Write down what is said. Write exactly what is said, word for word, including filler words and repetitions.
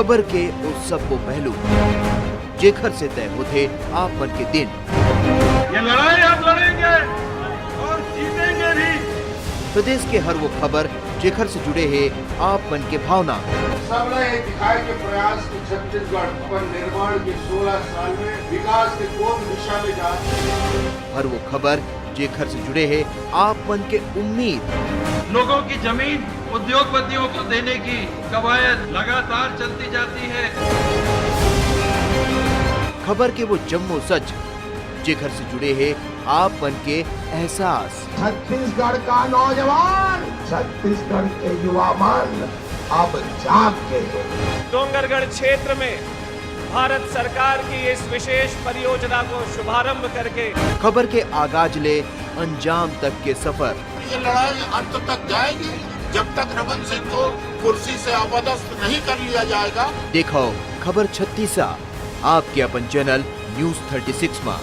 खबर के वो सब्बो पहलू, जेखर से तय होथे आप मन के दिन। ये लड़ाई हम लड़ेंगे और जीतेंगे भी। प्रदेश के हर वो खबर, जेखर से जुड़े हे आप मन के भावना। सबला ये दिखाए के प्रयास कि छत्तीसगढ़ अपन निर्माण के सोलह साल में विकास के कौन दिशा में जा हर वो खबर, जेखर से जुड़े हे आप मन के उम्मीद। लोगों की जमीन उद्योगपतियों को देने की कवायद लगातार चलती जाती है। खबर के वो जम्मो सच, जेखर से जुड़े हे आप मन के एहसास। छत्तीसगढ़ का नौजवान, छत्तीसगढ़ के युवा मन अब जाग गए हैं। डोंगरगढ़ क्षेत्र में भारत सरकार की इस विशेष परियोजना को शुभारंभ करके खबर के आगाज ले अंजाम तक के सफर। ये लड़ाई अंत तक जाएगी जब तक रमन सिंह को कुर्सी से अपदस्थ नहीं कर लिया जाएगा। देखो खबर छत्तीसा, आपके अपन चैनल न्यूज़ थर्टी सिक्स में।